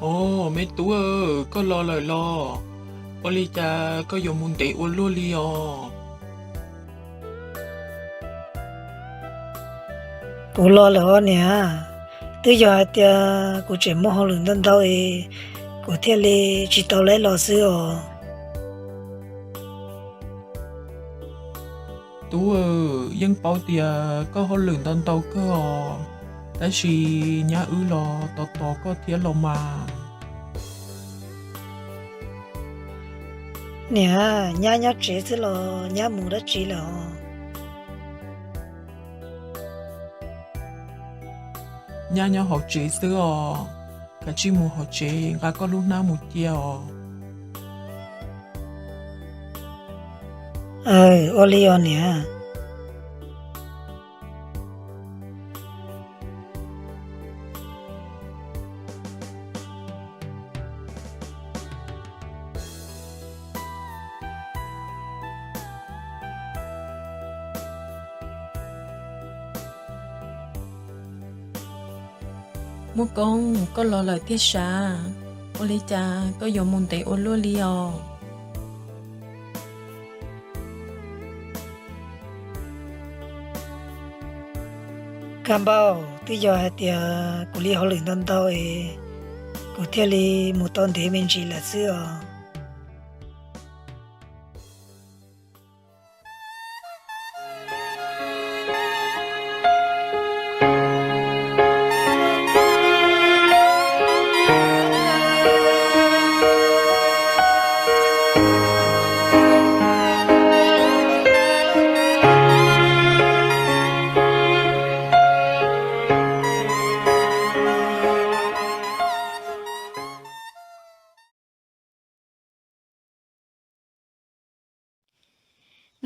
Os, me tub, koj los lawm los? Ua li cas koj yuav mus ntev ua luaj li os? Kuv los lawm os niam, twb yog hais tias kuv tseem muaj hauj lwm ntau ntau es kuv thiaj li tsis tau lab los xwb os. Tub, yeej paub tias koj hauj lwm ntau ntau kawg os, tab sis nyab wb los tos tos koj thiab los mas. Niam, nyab nyob tsev xwb los nyab mus dab tsi lawm os? Nyab nyob hauv tsev xwb os, kav tsij mus hauv tsev nqa koj lub hnab mus cia os. Aw, ua li os niam. Muaj Koob, koj los lawm tiag sav? Ua li cas koj yuav mus ntev ua luaj li os? Kab Npauj, twb yog hais tias kuv li hauj lwm ntau ntau es kuv thiaj li mus tau ntev me ntsis lawm xwb os.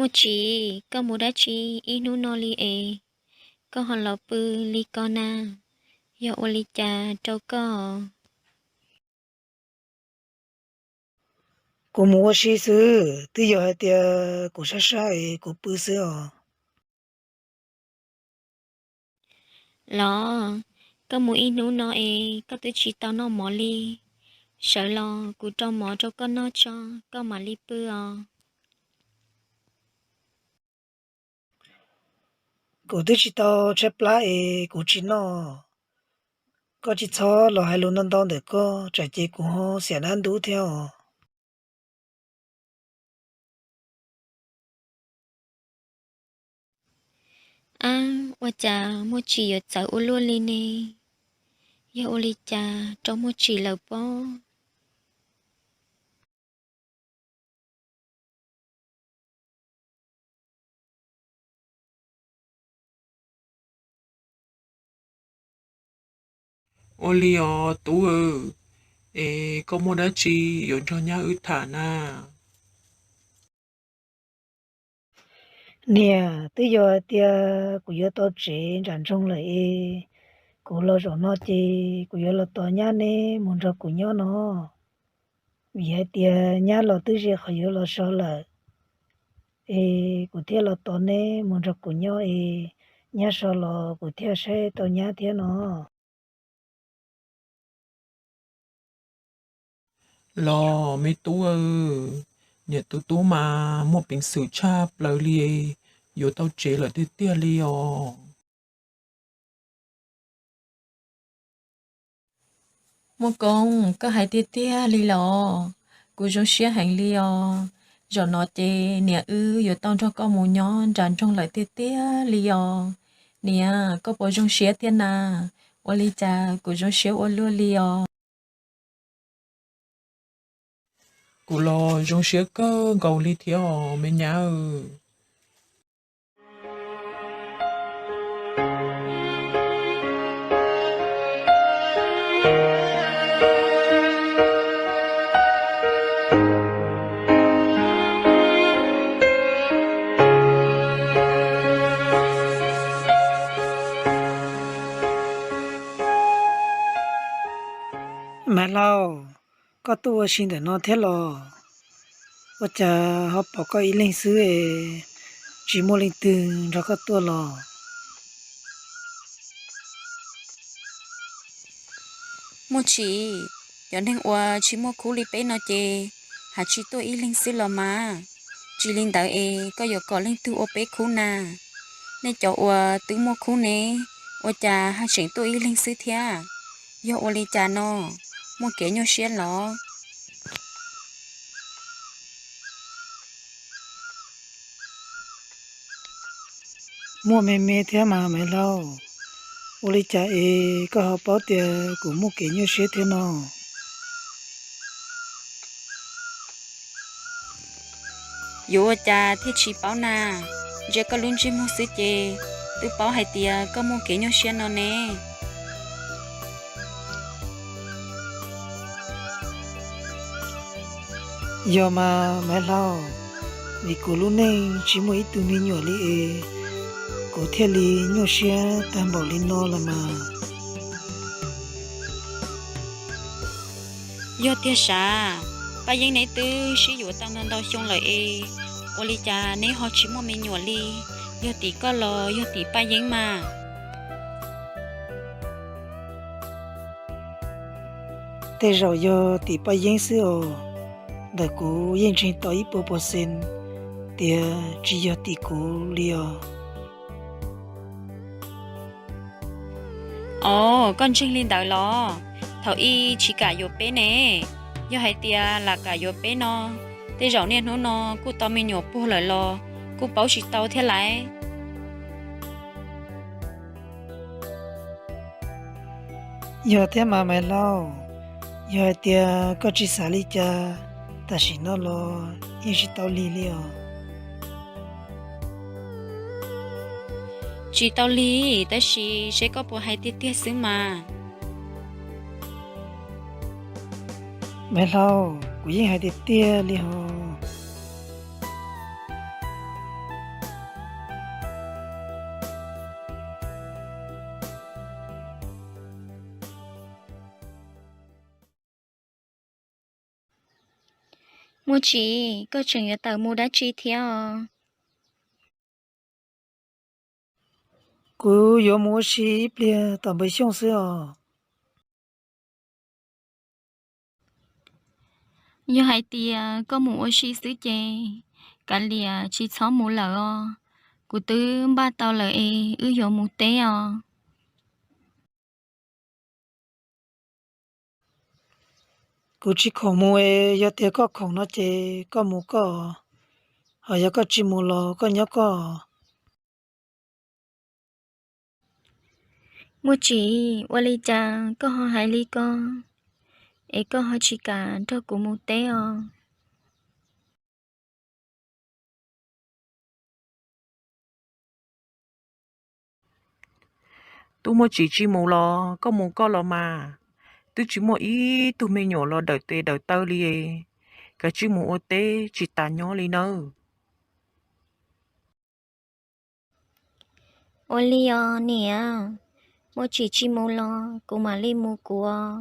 Muaj Tsis, koj mus dab tsi ib hnub no li es koj ho los pw li ko na? Yog ua li cas rau koj? Kuv mus ua si xwb, twb yog hais tias kuv sab sab es kuv pw xwb os. Los, koj mus ib hnub no es koj twb tsis tau noj mov li. Sawv los kuv rau mov rau koj noj tso, koj mam li pw os. Kuv twb tsis tau tshaib plab es kuv tsis noj. Koj tsis txhob los hais lus ntau ntau ntawm koj, tsam ces kuv ho xiam dab ntub thiab os. Ab, ua cas Muaj Tsis yuav txawv ua luaj li ne? Yog ua li cas rau Muaj Tsis lawm pob? Ua li os tub, es koj muaj dab tsi yuav nrog nyab wb tham na? Niam, twb yog hais tias kuv yuav tau tsev nram nroog lawm es kuv los zaum no ces kuv yuav los tos nyab neb mus nrog kuv nyob no. Vim hais tias nyab los twb ze qhov yuav los so lawm, es kuv thiaj los tos neb mus nrog kuv nyob es nyab so los kuv thiaj saib tau nyab thiab no. Los me tub, niam tus tub mas muaj peev xwm tshaj plaws li, yuav tau tsev lawm tiag tiag li os. Muaj Koob, koj hais tiag tiag li los? Kuv zoo siab heev li os. Zaum no ces niam wb yuav tau nrog koj mus nyob nram nroog lawm tiag tiag li os. Niam, koj puas zoo siab thiab na? Ua li cas kuv zoo siab ua luaj li os. Kuv los zoo siab kawg nkaus li thiab os me nyab. Maiv Lauj, koj tuaj ua si ntawm no thiab los? Ua cas ho pom koj ib leeg xwb es tsis muaj leej twg nrog koj tuaj los? Muaj Tsis, Cov neeg uas tsis muaj khub li peb no ces haj tsis tuaj ib leeg xwb los mas. Tsis li ntawd es koj yuav kom leej twg ua peb khub na? Nej cov uas twb muaj khub ne, ua cas haj tseem tuaj ib leeg xwb thiab? Yog ua li cas no? Muaj kev nyuaj siab los? Muaj me me thiab mas Maiv Hlau. Ua li cas es koj ho paub tias kuv muaj kev nyuaj siab thiab no? Yuav ua cas thiaj tsis paub na? Ntsia koj lub ntsej muag xwb ces twb paub hais tias koj muaj kev nyuaj siab no ne. Yog mas Maiv Hlau, vim kuv lub neej tsis muaj ib tug me nyuam li es kuv thiaj li nyuaj siab tag npaum li no los mas. Yog tiag sav? Paj Yeeb neb twb sib yuav tau ntau ntau xyoo lawm es ua li cas neb ho tsis muaj me nyuam li? Yog tim koj los yog tim Paj Yeeb mas? Tej zaum yog tim Paj Yeeb xwb os. Ntawm kuv yeej ntseeg tau ib puas pos xees tias tsis yog tim kuv li os. Os, koj ntseeg li ntawd los? Thaum ub tsis kam yuav peb ne, yog hais tias lam kam yuav peb no, tej zaum niaj hnub no kuj tau me nyuam puag lawm los kuj paub tsis tau thiab lauj. Yog thiab mas Maiv Hlau, yog hais tias koj tsis xav li cas, tam sim no los yeej tsis tau lig li os. Tsis tau lig, tab sis seb koj puas hais tiag tiag xwb mas. Maiv Hlau, kuv yeej hais tiag tiag li hos. Muaj Tsim, koj tseem yuav tawm mus dab tsi thiab os? Kuv yuav mus ua si ib pliag tom Npawg Xyooj xwb os. Yog hais tias koj mus ua si xwb ces kav liam tsis txhob mus lawm os. Kuv twb npaj tau lawm es wb yuav mus teb os. Kuv tsis khoom mus es yog tias koj khoom no ces koj mus koj, ho yog koj tsis mus los koj nyob koj. Muaj Tsim, ua li cas koj ho hais li ko, es koj ho tsis kam nrog kuv mus teb os? Tub Muaj Tsim tsis mus los koj mus koj los mas, twb tsis muaj ib tug me nyuam los dawm tes dawm taw li, kav tsij mus ua teb tsis tas nyob li nawb. Ua li os niam, Muaj Tsim tsis mus los kuv mam li mus kuv os.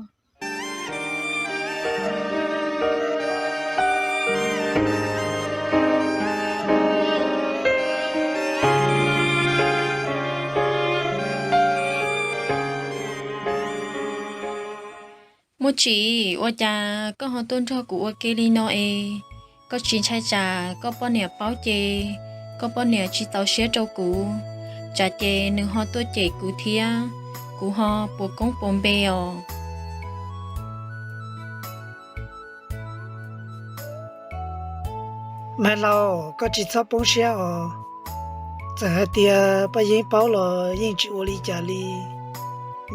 Muaj Tsim, ua cas koj ho tuaj nrog kuv ua ke li no es? Koj tsis ntshai tsam koj poj niam paub ces koj poj niam tsis txaus siab rau kuv, tsam ces nws ho tuaj cem kuv thiab kuv ho puas koob puas npe os. Maiv Hlau, koj tsis txhob poob siab os. Txawm hais tias Paj Yeeb paub los yeej tsis ua li cas li,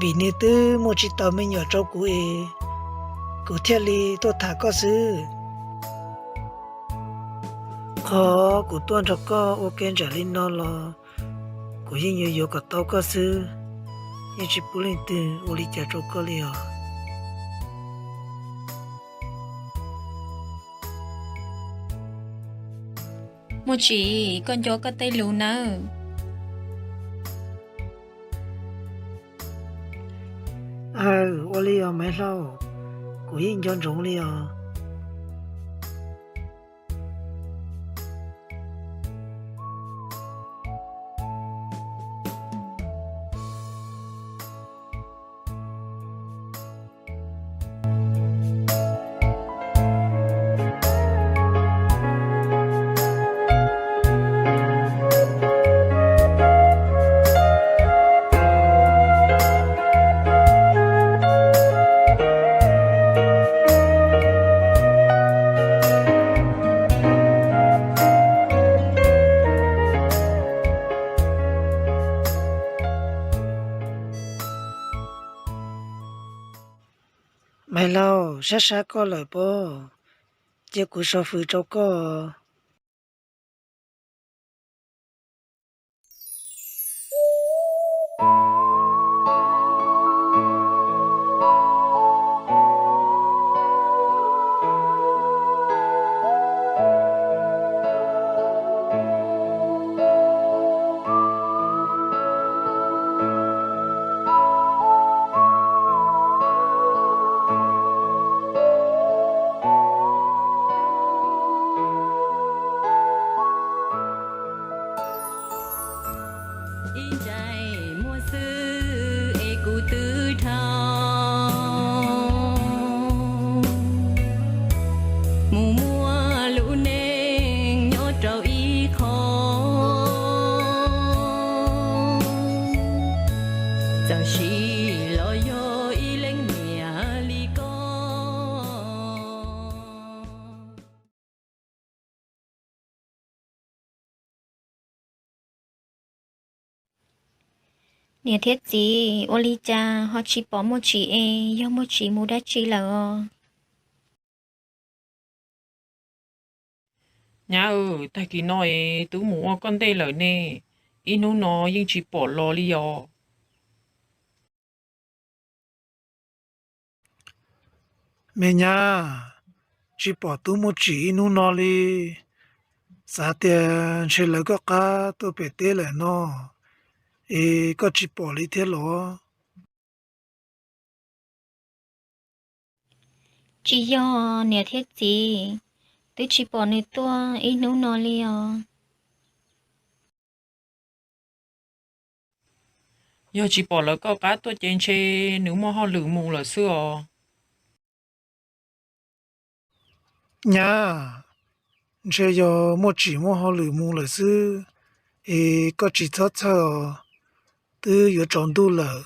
vim nws twb muaj tsis tau me nyuam rau kuv es kuv thiaj li tuaj tham koj xwb. Qhov kuv tuaj nrog koj ua ke ntsam li no los kuv yeej yuav yuav kom tau koj xwb, yeej tsis pub leej twg ua li cas rau koj li os. Muaj Tsim, koj nco koj tej lus nawb. Aw, ua li os Maiv Hlau, kuv yeej nco ntsoov li os. Niam laus, sab sab koj lawm pob, cia kuv so fws rau koj. Ib ntsais muaj xwb es kuv twb dhau mus muaj lub neej nyob rau ib qho, txawm sim los yog ib leej niam li koj. Niam thiab txiv, ua li cas ho tsis pom Muaj Tsim es, yog Muaj Tsim mus dab tsi lawm os? Nyab, tag kis no es twb mus ua koj ntej lawm ne, ib hnub no yeej tsis pom los li os. Me nyab, tsis pom tub Muaj Tsim ib hnub no li. Xav tias ntshe lawv koj qab tuaj pem teb lawm no, es koj tsis pom li thiab los? Tsis yog niam thiab txiv, twb tsis pom nws tuaj ib hnub no li os. Yog tsis pom lawv koj qab tuaj ces ntshe nws muaj hauj lwm mus lawm xwb os. Nyab, ntshe yog Muaj Tsim muaj hauj lwm mus lawm xwb, es koj tsis txhob txhawj os, twb yuav tsaus ntuj lawm,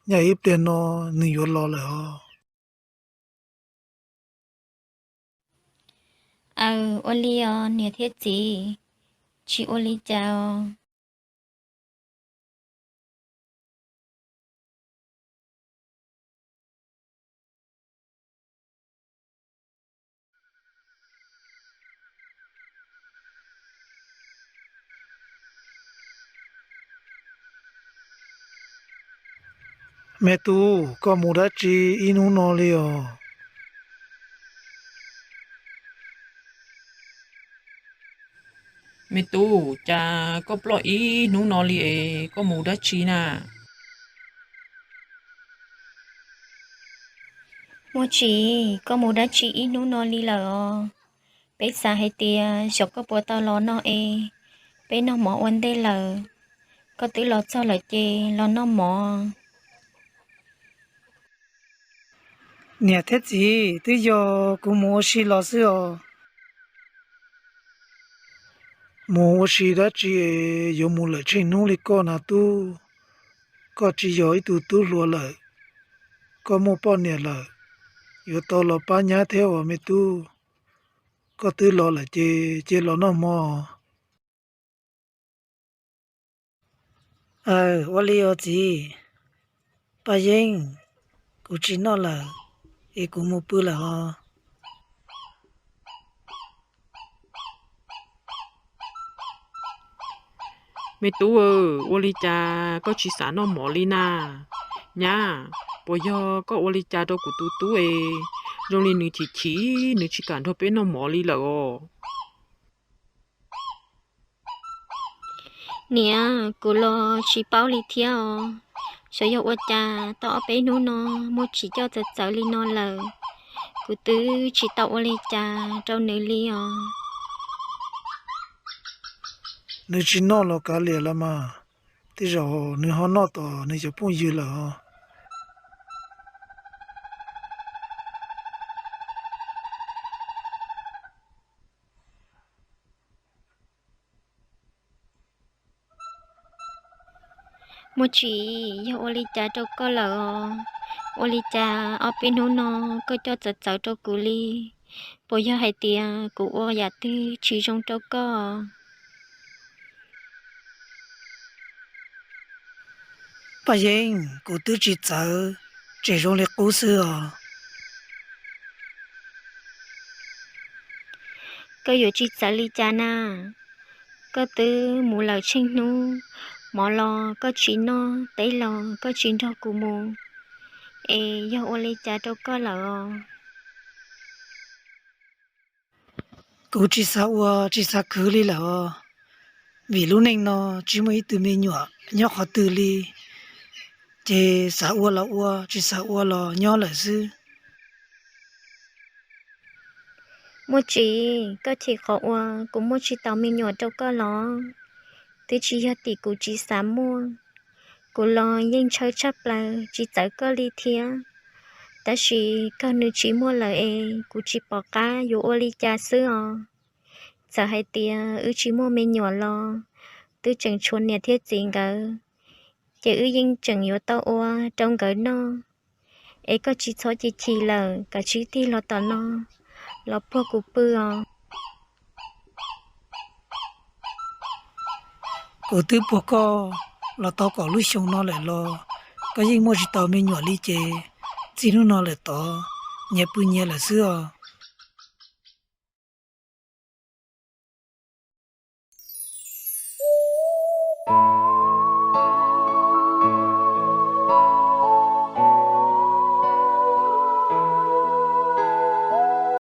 nyob ib pliag no nws yuav los lawm os. Aws, ua li os niam thiab txiv, tsis ua li cas os. Me tub, koj mus dab tsi ib hnub no li os? Me tub, cas koj ploj ib hnub no li es koj mus dab tsi na? Muaj Tsim, koj mus dab tsi ib hnub no li lawm os? Peb xav hais tias xyov koj puas tau los noj es, peb noj mov ua ntej lawm, koj twb los txog lawm ces los noj mov. Niam thiab txiv, twb yog kuv mus ua si los xwb os. Mus ua si dab tsi es yuav mus lawm tsheej hnub li koj na tub? Koj tsis yog ib tug tub hluas lawm, koj muaj poj niam lawm, yuav tau los pab nyab thiab os me tub. Koj twb los lawm ces cia los noj mov. Aws, ua li os txiv. Paj Yeeb, kuv tsis noj lawm, es kuv mus pw lawm os. Me tub, ua li cas koj tsis xav noj mov li na? Nyab, puas yog koj ua li cas rau kuv tus tub es zoo li nws chim chim, nws tsis kam nrog peb noj mov li lawm os? Niam, kuv los tsis paub li thiab os. Xyov yog ua cas tau ob peb hnub no Muaj Tsim coj txawv txawv li no lawm, kuv twb tsis tau ua li cas rau nws li os. Nws tsis noj los kav liam los mas, tej zaum nws ho noj tom nws cov phooj ywg lawm os. Muaj Tsim, yog ua li cas rau koj lawm os? Ua li cas ob peb hnub no koj coj txawv txawv rau kuv li? Puas yog hais tias kuv ua yam twg tsis zoo rau koj? Paj Yeeb, kuv twb tsis txawv, tseem zoo li qub xwb os. Koj yuav tsis txawv li cas na? Koj twb mus lawm tsheej hnub, mov los koj tsis noj, teb los koj tsis nrog kuv mus, es yog ua li cas rau koj lawm os? Kuv tsis xav ua tsis xav khwv li lawm os, vim lub neej no tsis muaj ib tug me nyuam nyob qhov twg li, ces xav ua los ua, tsis xav ua los nyob lawm xwb. Muaj Tsis, koj chim qhov uas kuv muaj tsis taus me nyuam rau koj los? Twb tsis yog tim kuv tsis xav muaj, kuv los yeej ntshaw tshaj plaws tsis txawv koj li thiab. Tab sis koj nws tsis muaj lawm es kuv tsis pom qab yuav ua li cas xwb os. Txawm hais tias wb tsis muaj me nyuam los twb tseem tshuav niam thiab txiv nkawd, ces wb yeej tseem yuav tau ua rau nkawd noj. Es koj tsis txhob chim chim lawm, kav tsij tig los tom no los puag kuv pw os. Kuv twb puag koj los tau kaum lub xyoo no lawm los koj yeej muaj tsis taus me nyuam li ces txij hnub no lawm tod nyias pw nyias lawm xwb os.